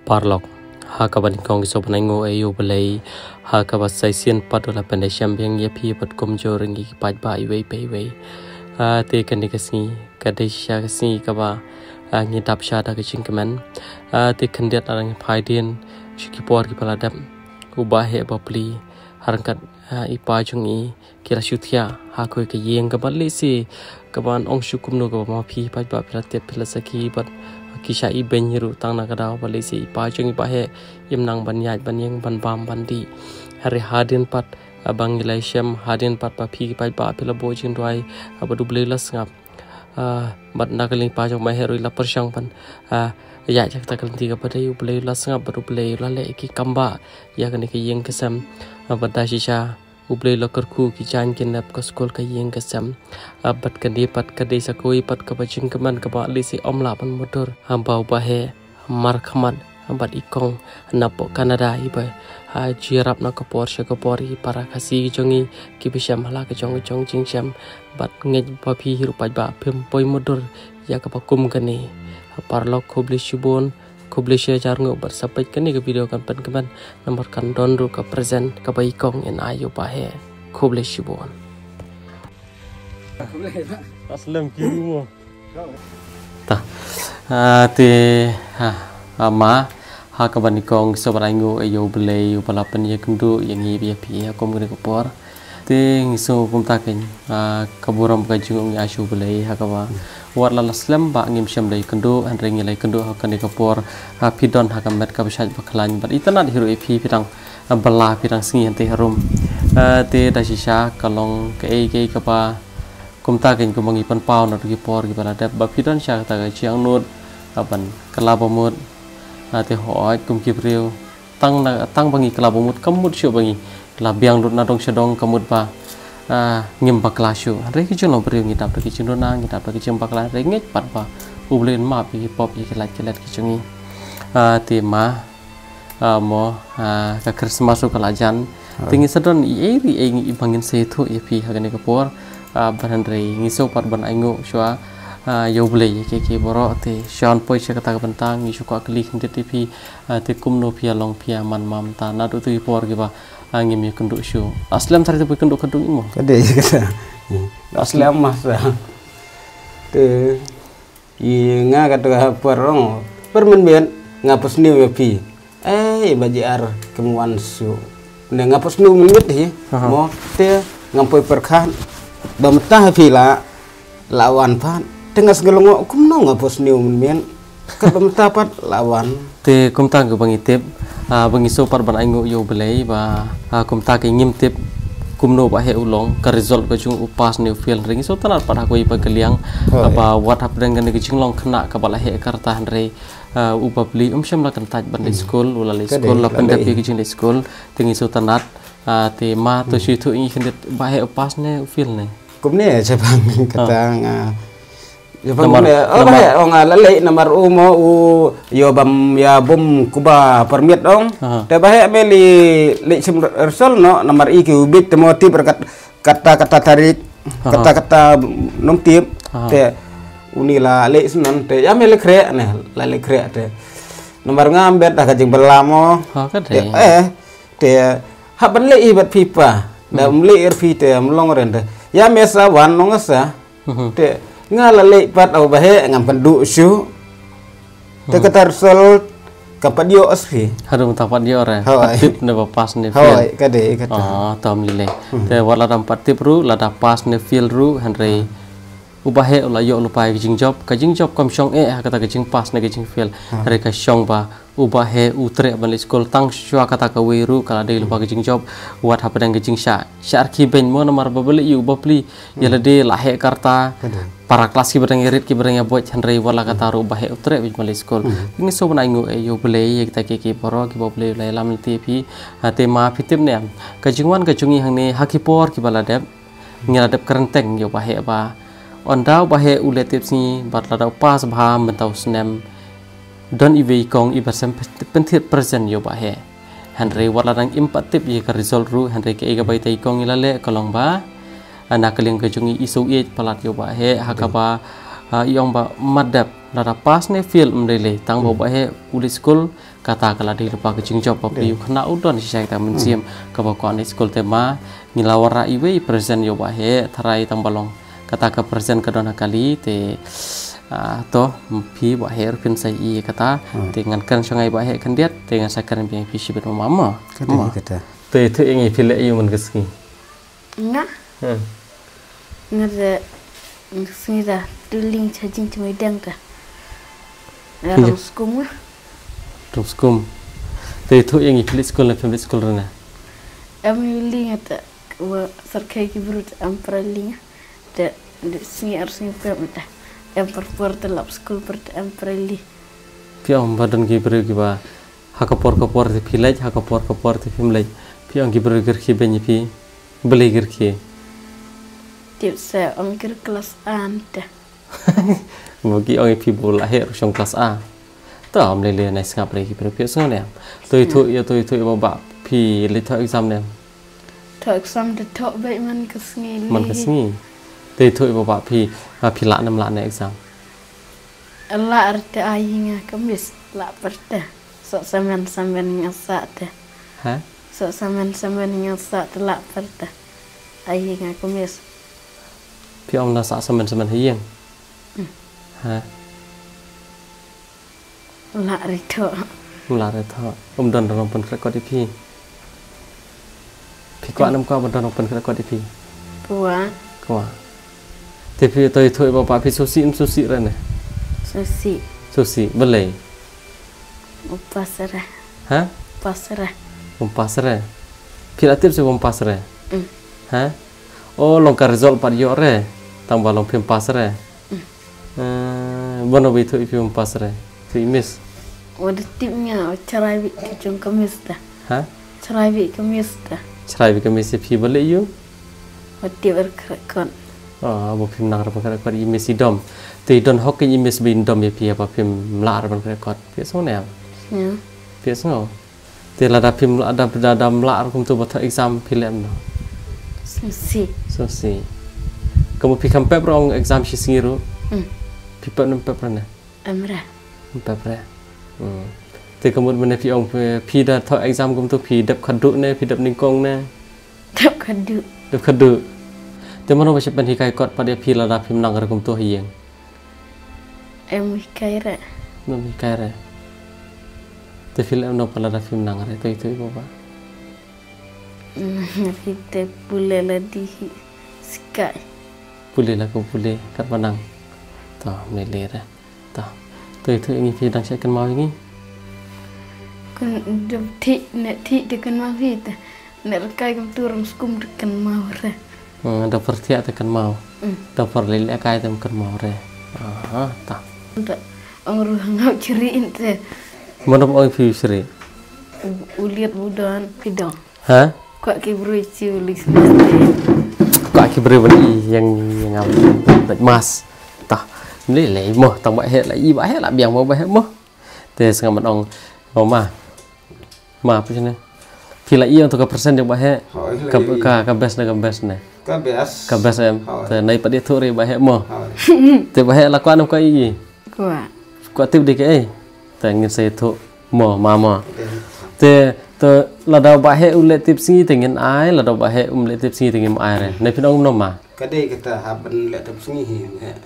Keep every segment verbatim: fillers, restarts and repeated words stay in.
Paralok, ha kaba nyngkong ngi sngewbha ban ainguh ïa U Blei, ha kaba sa shisien pat u la pyndei shem biang ïa phi bad kumjuh ruh ïa ngi ki paidbah iwei pa iwei. Ah, te kane ka sngi ka dei shisha ka sngi kaba, ah, ngi dap sha da ka jingkmen. Ah, te khyndiat la dang phai dien sha ki por kiba la dep. U Bah Heh Bapli, ha ryngkat, ah, i pa jong i, ki la shu thiah ha kawei ka ïing kaba lehse kaban ong shuh kumno kaba ma phi paidbah phi la tip phi la sakhi bad ki shah ibeiñ ruh tang na ka daw ba lehse i pa jong i Bah Heh im nang ban ïaid ban ïeng ban bam ban dih. Hynrei hadien pat, ah, ba ngi la shem, hadien pat ba phi paidbah phi la buh jingduwai, ah, bad U Blei u la sngap. Ah, bad na ka liang i pa jong Bah Heh ruh i la pyrshang ban, ah, ïaid sha kata ka lynti kaba dei, U Blei u la sngap bad U Blei u la leh ki kam ba ïa kane ka ïing ka sem, ah, bad da shisha U Blei u la kyrkhu ki jaiñ ki nep, ka skul, ka ïing ka sem. Ah, bad kane pat ka dei sa kawei pat kaba jingkmen kaba lehse ym lah ban mutdur. Haba U Bah Heh markhmat bad i kong napoh Canada iba, ah, jurip na ka por sha ka por, i para Khasi jong ngi kiba shem ha la ka jong ka jong jingshem. Bad ngeit ba phi ruh paidbah phim poi mutdur ïa kaba kum kane. Paralok, khublei shibun. Khublei shihajar nguh bad sa peit kane ka video kan pynkmen namar kan don ruh ka present kaba i kong in ai ïa U Bah Heh. Khublei shibun. Aslem ki ruh mo. Ta. Ah, te, ha, ah, ma, ha kaba nyngkong ngi sngewbha ban ainguh ïa U Blei uba la pynïakynduh ïa ngi ïa phi ha kum kane ka por. Te ngi sngew kumta kein, ah, ka burom ka jingong ïa shu U Blei ha kaba wat la la slem ba ngim shym la ïakynduh, hynrei ngi la ïakynduh ha kane ka por, ah, phi don ha ka met kaba shait ba khlaiñ bad itynnad hi ruh ïa phi, phi dang, ah, bylla, phi dang sngi hangtei harum. Ah, te da shisha ka long kaei kaei kaba kumta kein kumba ngi pynpaw na ki por kiba la dep ba phi don sha kata ka jingangnud, ah, ban kylla ba mut, ah, te hooid kum ki briew. Tang na, tang ba ngi kylla ba mut, kam mut shuh ba ngi la biang lut na dong sha dong, kam mut ba, ah, ngim bakla shuh. Hynrei ki jinglong briew ngi dap da ki jingduna, ngi dap da ki jingbakla, hynrei ngeit pat ba U Blei un map ïa ki pop ïa ki lait ki let ki jong ngi. Ah, te ma, ah, mo, ah, ka Christmas ruh ka la jan. Te ngi sa don ei ei ruh ei ei ba ngin sa ïathuh ïa phi ha kane ka por. Ah, bad hynrei ngi sngew pat ban ainguh shuwa, ah, ïa U Blei ïa kiei kiei baroh, te shuwa ban poi sha kata ka bynta ngi shu kwah kylli khyndiat ïa phi. Ah, te kumno phi ïa long, phi ïa man ma mynta naduh tu ki por kiba, ah, ngim ïakynduh shuh? Aslem tharai te phi kynduh kynduh imo. Ka dei kata. Aslem masa. Te i nga kata ka por ong, por mynmiet nga pyrshah ïa phi. Eh, ba ji ar kem wan shuh. Ne nga pyrshah mynmiet hi. Mo te ngam poi pyrkhat. Ba mynta phi la la wan pat. Te nga sngew lyngngoh kumno nga pyrshah mynmiet. Katba mynta pat la wan. Te kumta kaba ngi tip, ah, ba ngi sngew pat ban ainguh ïa U Blei ba, ah, kumta ka ngim tip kumno Bah Heh u long, ka result ka jong u pass ne u fail, hynrei ngi sngew tynnad pat ha kawei pat ka liang, ah, ba wat hapdeng kane ka jinglong khynnah kaba la heh ka rta, hynrei, ah, U Bapli um shym la kyntait ban leit skul, u la leit skul, la pyndep ïa ka jingleit skul, te ngi sngew tynnad, ah, te ma to shu ïathuh ïa ngi khyndiat, Bah Heh u pass ne u fail ne? Kumne, sha pang kata nga. Sha pang namar, kumne. Oh, namar Bah Heh, oh, nga la leit namar u mo u ïoh bam ïa bum kuba permit ong. Te Bah Heh me leit, leit shim result noh namar i ki u bit te mo tip kat, kata kata tarik. Kata kata nongtip. Te uni la leit shen te ïa me leit khreh ne, la leit khreh te. Namar ngam bet da ka jingbylla mo. Te, eh, te hap ban leit i bad phi pa. Da um leit er phi te um long ren te. Ïa me sa wan nong sa. Te nga la leit pat, oh, Bah Heh ngam pynduh shuh. Te kata result kam pat ïoh shuh. Haduh mynta pat ïoh re. Hooid. Pat tip ne ba pass ne fail. Hooid, ka dei kata. Ah, tam lei lei. Te wat la dang pat tip ruh, lada pass ne fail ruh, hynrei u Bah Heh u la ïoh lypa ïa ka jingjop, ka jingjop kam shong eh ha kata ka jingpass ne ka jingfail. Hynrei ka shong ba u Bah Heh u treh ban leit skul, tang shuwa kata kawei ruh ka la dei lypa ka jingjop, wat hapdeng ka jingshah, shah rkhie beiñ mo namar ba balei ïa u Bapli, ïa lade la heh ka rta, para klas kiba dang ïarit kiba dang ïaboit, hynrei wat la kata ruh u Bah Heh u treh ban leit skul. Ngi sngew ban ainguh ïa U Blei ïa kita kiei kiei baroh kiba U Blei u la ïalam lynti ïa phi, ha, te ma phi tip ne em. Ka jingwan ka jong ngi hangne ha ki por kiba la dep, ngi la dep kren teng ïa u Bah Heh ba. Ynda u Bah Heh u leh tipsngi bad lada u pass bha mynta u snem, don iwei i kong iba sem pynthied present ïa u Bah Heh. Hynrei wat la dang im pat tip ïa ka result ruh, hynrei kaei kaba ita i kong i la leh ka long ba, ah, na ka liang ka jong i, i shu ïeit palat ïa u Bah Heh ha kaba, ah, i ong ba mat dep Lada pass ne fail ym dei lei, tang ba u Bah Heh u leit skul, kata ka la dei lypa ka jingjop ba phi u khynnah u don shisha kita mynsiem kaba kwah leit skul. Te ma ngi la wanrah iwei i present ïa u Bah Heh, tharai tang ba long kata ka present ka don ha kali. Te, ah, to, phi Bah Heh ruh phin sa ïohi ïa kata. Te ngan kren sha nga ïa u Bah Heh khyndiat, te ngan sa kren biang ïa phi shibit, ma, ma. Ka dei kata. Te ïathuh ïa ngi, phi leh aïu man ka sngi? Nga? Hmm. Nga da, nga sngi da, tu ling cha jing cha mai dang ta. Nga rong skum nga. Rong skum. Te ïathuh ïa ngi, phi leit skul ne phim leit skul re ne? Em ling ata, wa sarkhai ki brut em pra ling. Te, de sngi ar sngi pem ta. Em per por te lap skul per te em pra ling. Phi ong ba don ki briew kiba ha ka por ka por te phi leit, ha ka por ka por te phim leit. Phi ong ki briew ki rkhie beiñ ïa phi. Balei ki rkhie? Tip sa ong ki klas an te. Ba ki ong ïa phi ba u Lah Heh ruh shong klas A. To, ym lei lei, nai sngap re ki briew, phi sngew ne em? To ïathuh ïa, to ïathuh ïa u Bah, phi leit thoh exam ne em? Thoh exam te thoh beit man ka sngi. Man ka sngi. To ïathuh ïa u Bah, phi, ah, phi lah ne ym lah ne exam? Lah re te ai hi nga ka miss, lah per te. Soh samen samen nga sah te. Ha? Soh samen samen nga sah te lah per te. Ai hi nga ka miss. Phi ong na sah samen samen ha ïing? Hmm. Ha? Lah re thoh. Lah re thoh. Um don don pynkhret kot ïa phi. Phi kwah ne ym kwah ba don pynkhret kot ïa phi? Kwah. Kwah. Te phi to ïathuh ïa u Bah, phi sngewsih ym sngewsih re ne? Sngewsih. Sngewsih, balei? Um pass re. Ha? Pass re. Um pass re. Phi la tip se um pass re? Hmm. Ha? Oh, long ka result pat ïoh re. Tang ba long phim pass re. Hmm. Eh, mano ba ïathuh ïa phi um pass re? Phi miss. Wat tip nga, oh, chrai beit ka jong ka miss ta. Ha? Chrai beit ka miss ta. Chrai beit ka miss ïa phi, balei ïoh? Wat tip re ka kot. Oh, ba phim nang re ban khret kot, i miss i dom. Te i don hok i miss ba i dom ïa phi, ba phim lah re ban khret kot. Phi sngew ne em? Sngew. Phi sngew. Te lada phim lah, da, da, da ym lah ruh kumto ba thoh exam phi leh kumno? Sngewsih. Sngewsih. Kumno phi kham pep ruh ong exam shi sngi ruh? Hmm. Phi pep ne ym pep re ne? Em re. Ym pep re. Hmm. Te kumno mynne phi ong phi, phi da thoh exam kumto phi dep khadduh ne, phi dep nyngkong ne? Dep khadduh. Dep khadduh. Te mano ba shu pynhikai kot pat ïa phi lada phim nang re kumto ha ïing? Em hikai re. Em hikai re. Te phi leh kumno pat lada phim nang re, to ïathuh ïa u Bah. Phi te pule la dih hi sikai. Pule la ko pule katba nang. To, ym lei re. To. To ïathuh ïa ngi, phi dang shait kynmaw ïa ngi? Kun dep thik ne thik te kynmaw hi te. Ne rkai kumto rong skum te kynmaw re. Hmm, da por thiah te kynmaw. Hmm. Da por leh leh kai te ym kynmaw re. Aha, ta. Te ong ruh ngau chri inte. Mano ba ong phi u chri? U liat bu don phi dong. Ha? Kwah ki briew chi u list mas te. Kwah ki briew ban i ïa nga, ïa nga lait mas. Ta. Ym lei lei mo, tang Bah Heh la i, Bah Heh la biang mo, Bah Heh mo. Te sngap ban ong. Mo ma. Ma, phi ne? Phi la ïoh to ka percent jong Bah Heh? Hooid, la ïoh. Ka, ka, ka best ne, ka best ne? Ka best. Ka best em. Hooid. Te nai pat ïathuh re Bah Heh mo. Hooid. Te Bah Heh la kwah ne ym kwah ïa i? Kwah. Kwah tip de kaei? Te ngin sa ïathuh mo, ma mo. Te, te lada Bah Heh u leh tip sngi te ngin ai, lada Bah Heh um leh tip sngi te ngim ai re. Ne phin ong kumno ma? Ka dei kata hap ban leh tip sngi hi, Bah Heh.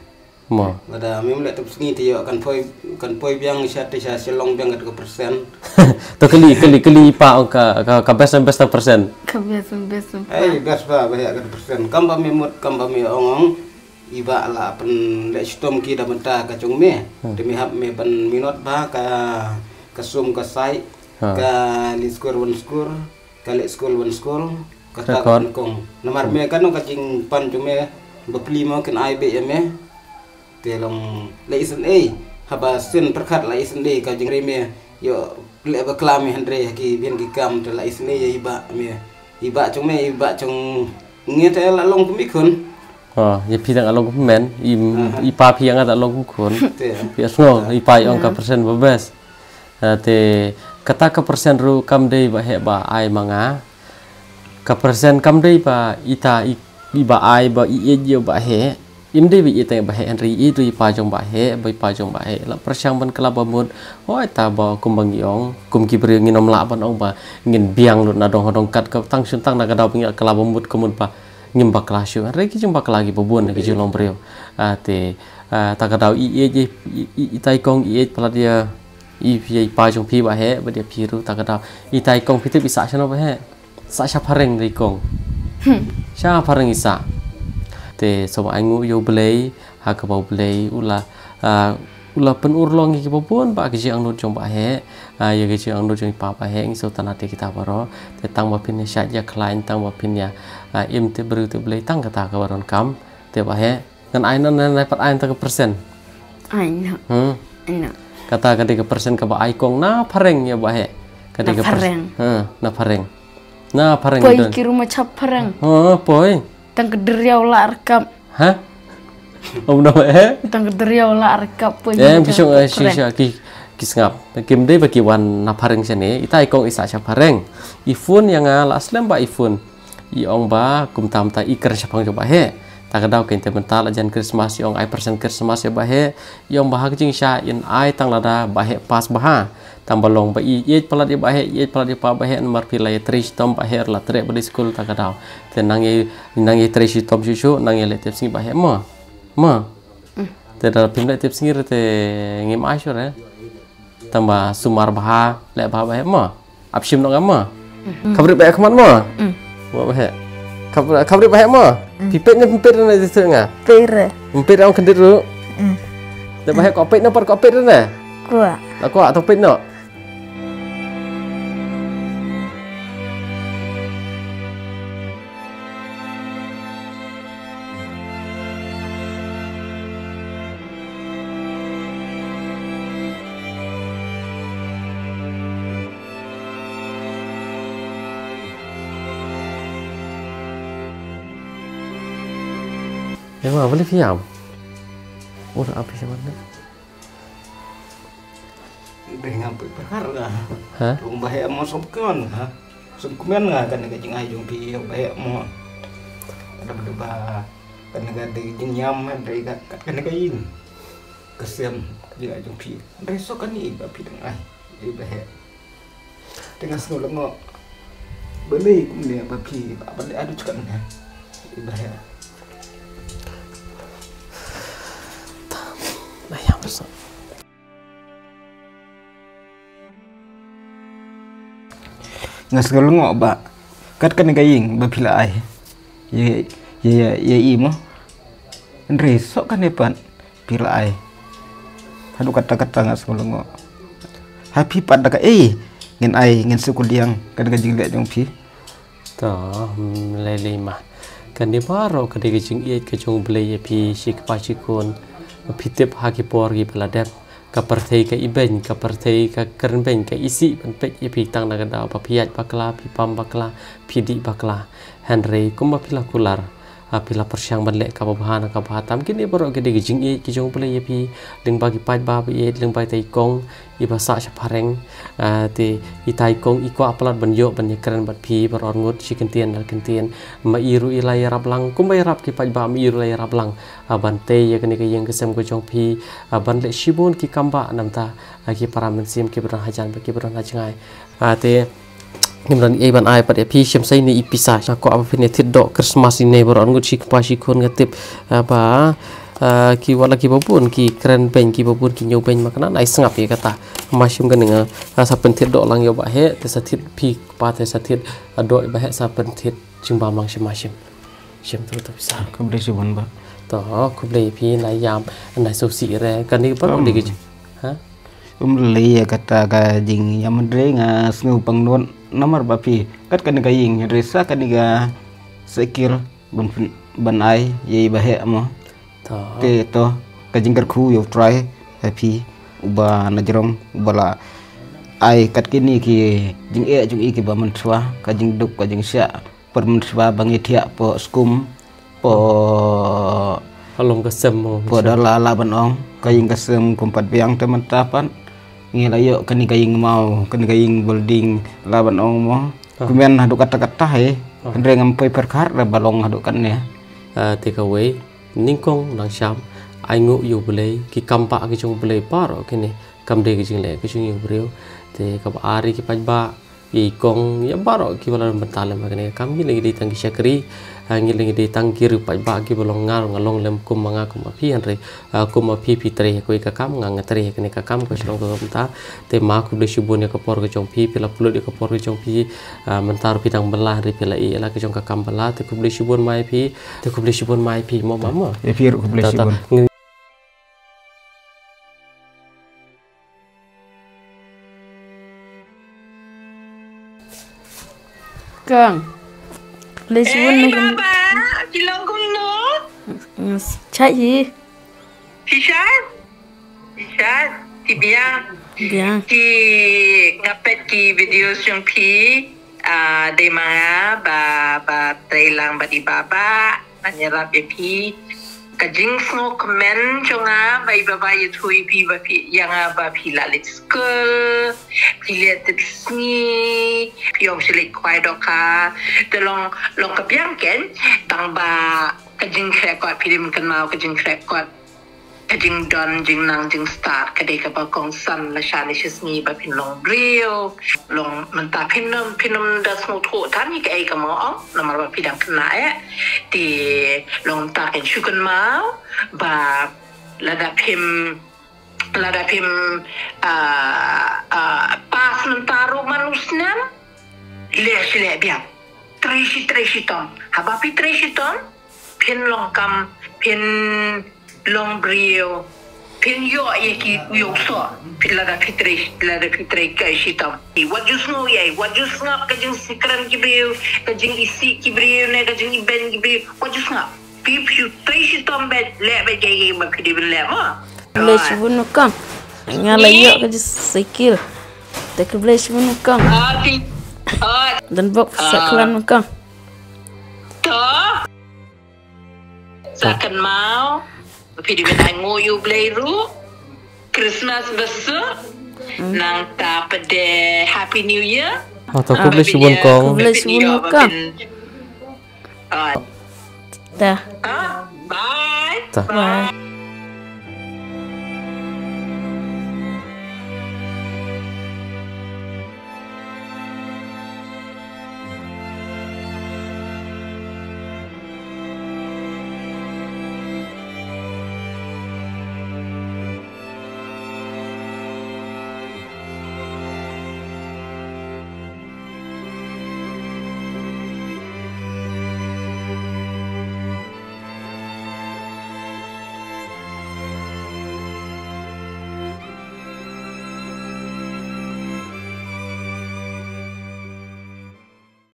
Mo. Lada mem leh tip sngi te ïoh kan poi, kan poi biang sha te sha Shillong biang kat ka percent. To kylli, kylli, kylli i pa ong ka, ka, ka best and best percent. Ka best and best. Ai, best ba, ba ïa kat percent. Kam ba me mut, kam ba me ong ong. I Bah la pynleh shitom ki da bynta ka jong me. Hmm. Te me hap me ban minot ba ka, ka sum ka sai. Ha. Ka leit skul wan skul. Ka leit skul wan skul, kata ka nyngkong. Namar me katno ka jingpan jong me, ba pli mo kin ai beit ïa me. Te long leit isynei, haba sien pyrkhat leit isynei ka jingri me, ïoh leh bakla me hynrei ha ki biang ki kam te leit isynei ïa i Bah me. I Bah jong me, i Bah jong ngi te la long kum i khun. Oh, ïa phi dang long kum men, i, i pa phi ïa nga dang long kum khun. Te. Phi sngew, i pa i ong ka percent ba best. Ah, te kata ka percent ruh kam dei Bah Heh ba ai ma nga. Ka percent kam dei ba ita i, i ba ai ba i ïeit ïa Bah Heh. Im dei ba ïeit tang ïa Bah Heh, hynrei ïeit ruh ïa i pa jong Bah Heh, ba i pa jong Bah Heh la pyrshang ban kylla bamut. Hooid, ta ba kumba ngi ong, kum ki briew ngin ym lah ban ong ba ngin biang lut na dong ha dong kat, ka tang shun tang na ka daw ba ngi la kylla bamut ka mut ba ngim bakla shuh. Hynrei ki jingbakla kiba bun na ki jinglong briew. Ah, te, ah, ta ka daw i ïeit, i, i, i, i tai kong i ïeit palat ïa i, ïa i pa jong phi Bah Heh, bad ïa phi ruh ta ka daw. I tai kong phi tip i sah shano Bah Heh? Sah sha phareng dei kong. Sha phareng i sah. Te sngewbha ai nguh ïa U Blei, ha kaba U Blei u la, ah, u la pynurlong ïa kiba bun ba ka jingangnud jong Bah Heh, ah, ïa ka jingangnud jong i pa Bah Heh, ngi sngewtynnat ïa kita baroh. Te tang ba phin ïa shait ïa khlaiñ, tang ba phin ïa, ah, im tip briew tip Blei, tang kata kaba donkam. Te Bah Heh, ngan ai noh, ngan ai pat ai tang ka percent. Ai noh. Hmm. Ai noh. Kata ka dei ka percent kaba ai kong na phareng ïa Bah Heh. Ka dei Na ka per-, phareng. Ha, na phareng. Na phareng Poi don. Ki ruma chap phareng. Ha, poi. Tang ka deriaw la rekap. Ha? Om no eh? Tang ka deriaw la rekap poi. Em, ki shong, eh, shi sha ki, ki sngap. Kim dei ba ki wan na phareng shane. I tai kong i sah sha phareng. I phone ïa nga la slem ba i phone. I ong ba kumta kumta i kren shaphang jong Bah Heh. Ta ka daw kein te mynta la jan Christmas i ong ai percent Christmas ïa Bah Heh. I ong ba ha ka jingshah in ai tang lada Bah Heh pass bha. Tang ba long ba i ïeit palat ïa Bah Heh, ïeit palat ïa pa Bah Heh, namar phi la ïatrei shitom Bah Heh la treh ba dei skul ta ka daw. Te nang ïa, nang ïatrei shitom shuh shuh, nang ïaleh tipsngi Bah Heh mo. Mo. Te da phim leh tipsngi re te ngim ai shuh re. Tang ba sumar bha, leh bha Bah Heh mo. Ap shim noh nga mo. Kham rit Bah Heh khmat mo. Mo Bah Heh. Kham, kham rit Bah Heh mo. Phi peit ne phim peit re ne, jingthoh nga. Peit re. Phim peit ong khyndiat ruh. Te Bah Heh ko peit ne pat ko peit re ne. Kwah. La kwah to peit noh. Ïa ma, balei phi ïam? Ur ap phi shaman ne. Dei nga pyrkhat nga. Ha? Long Bah Heh mo sngewkmen nga. Sngewkmen nga kane ka jingai jong phi ïa Bah Heh mo. Dei ba kane ka dei jingïam, dei ka, kane ka ïing. Ka sem ka jingai jong phi. Dei soh kane ba phi dang ai ïa Bah Heh. Te nga sngew lyngngoh. Balei kumne ba phi, ba balei adu chukat ne ïa Bah Heh. Bah ïam soh. Nga sngew lyngngoh ba kat kane ka ïing ba phi la ai ïa, ïa, ïa, ïa i mo. Hynrei soh kane pat phi la ai. Haduh katta katta nga sngew lyngngoh. Ha phi pat da kaei ngin ai, ngin shu kylliang kane ka jingleh jong phi. To, mm, lei lei ma. Kane baroh ka dei ka jingïeit ka jong U Blei ïa phi shi kpa shi khun. Phi tip ha ki por kiba la dep, ka pyrthei ka ibeiñ, ka pyrthei ka kren beiñ, ka isih ban peit ïa phi tang na ka daw ba phi ïaid bakla, phi pam bakla, phi dih bakla. Hynrei kumba phi la kular, ha phi la pyrshang ban leh kaba bha na kaba tam. Kine baroh ki dei ki jingïeit ki jong U Blei ïa phi, lyngba ki paidbah ba ïeit, lyngba i tai kong iba sah sha phareng. Ah, te i tai kong i kwah palat ban ïoh ban ïakren bad phi baroh arngut shi kyntien ar kyntien. Ma i ruh i la ïarap lang kumba ïarap ki paidbah, ma i ruh la ïarap lang, ah, ban tei ïa kane ka ïing ka sem ka jong phi, ah, ban leh shibun ki kam ba namar, ah, ki para mynsiem kiba don hajan bad kiba don hajngai. Ah, te ngim don ei ban ai pat ïa phi, shim sa ine i pisa. Nga kwah ba phin ïa thied doh Christmas ine baroh arngut shi kpa shi khun, nga tip, ah, ba, ah, ki wat la kiba bun ki kren beiñ, kiba bun ki ñiew beiñ, ma kane ai sngap ïa kata. Ma shim kane nga, ah, sa pynthied doh lang ïa u Bah Heh, te sa thied phi kpa, te sa thied, ah, doh ïa u Bah Heh, sa pynthied jingbam lang, shim ma shim. Shim to to pisa. Khublei shibun Bah. To, khublei phi, nai ïam, nai sngewsih re. Kane baroh dei ki jing. Ha? Um lei ïa kata ka jingïam, hynrei nga sngew pangnud namar ba phi kat kane ka ïing, hynrei sa kane ka cycle ban, ban ai ïa i Bah Heh mo. To. Te to ka jingkyrkhu ïa U Trai ha phi, uba na jrong, uba la ai kat kine ki jingeh jong i kiba mynshuwa, ka jingduk ka jingshah. Pyrmynshuwa ba ngi thiah poh skum, poh, ha long ka sem mo, poh da la, lah ban ong ka ïing ka sem kum pat biang, te mynta pat ngi la ïoh kane ka ïing maw, kane ka ïing building lah ban ong mo. Ah. Kumne haduh katta katta hi. Ah. Hynrei ngam poi pyrkhat re ba long haduh katne. Ah, te kawei. Nyngkong nang sham, ai nguh ïa U Blei, ki kam bah ki jong U Blei baroh kine, kam dei ka jingleh ka jong u briew. Te kaba ar ïa ki paidbah, ïa i kong, ïa baroh kiba la don bynta lem ha kane ka kam, ngi la ngi dei tang ki shakri, ah, ngi la ngi dei tang ki riew paidbah kiba long, nga ruh nga long lem kum ma nga kum ma phi, hynrei, ah, kum ma phi phi trei ha kawei ka kam, nga nga trei ha kane ka kam, ka shnong ka bynta. Te ma khublei shibun ïa ka por ka jong phi, phi la pynlut ïa ka por ka jong phi, ah, mynta ruh phi dang bylla, hynrei phi la ïeh ïa la ka jong ka kam bylla, te khublei shibun ma ïa phi, te khublei shibun ma ïa phi mo mama. Ïa phi ruh khublei shibun. Kong. Khublei shibun. Eh, ni kong. Baba, ki long kumno? Chai hi. Shisha? Shisha? Ki biang? Biang. Ki nga peit ki video jong phi. Ah, dei ma nga ba, ba trei lang bad i baba. Ngan ïarap ïa phi. Ka jingsngewkmen jong nga ba i baba ïathuh ïa phi ba phi, ïa nga ba phi la leit skul, phi leit tip sngi, phi ong shu leit khwai dohkha. Te long, long ka biang ken, tang ba ka jingkhreh kot, phi dei ban kynmaw ka jingkhreh kot, ka jingdon, jingnang, jingstad ka dei kaba kongsan lashai shisngi ba phin long briew. Long mynta phin ym, phin ym da sngewthuh than ïa kaei kaba nga ong, namar ba phi dang khynnah eh. Te long mynta ken shu kynmaw ba lada phim, lada phim, ah, ah, pass mynta ruh man u snem, leh shi leh biang. Trei shi, trei shitom. Haba phi trei shitom, phin long kam, phin long briew, phin ïoh ïa ki ïoh soh. Phi lada phi trei, lada phi trei kai shitom. Wat ju sngew ïa, wat ju sngap ka jingsikren ki briew, ka jingisih ki briew ne ka jingibeiñ ki briew. Wat ju sngap. Phi, phi trei shitom beit, leh beit kaei kaei ba phi dei ban leh mo. Khublei shibun kong. Nga la ïoh ka jingsaikil. Te khublei shibun kong. Ah, phi. Ah. Don bok sa klan kong. To. Sa kynmaw. Phi dei ban ai nguh ïa U Blei ruh. Christmas ba suk. Nangta pat de Happy New Year. Ah, to khublei shibun kong. Khublei shibun kong. Ah. Ta. Ah, bye. Ta. Bye.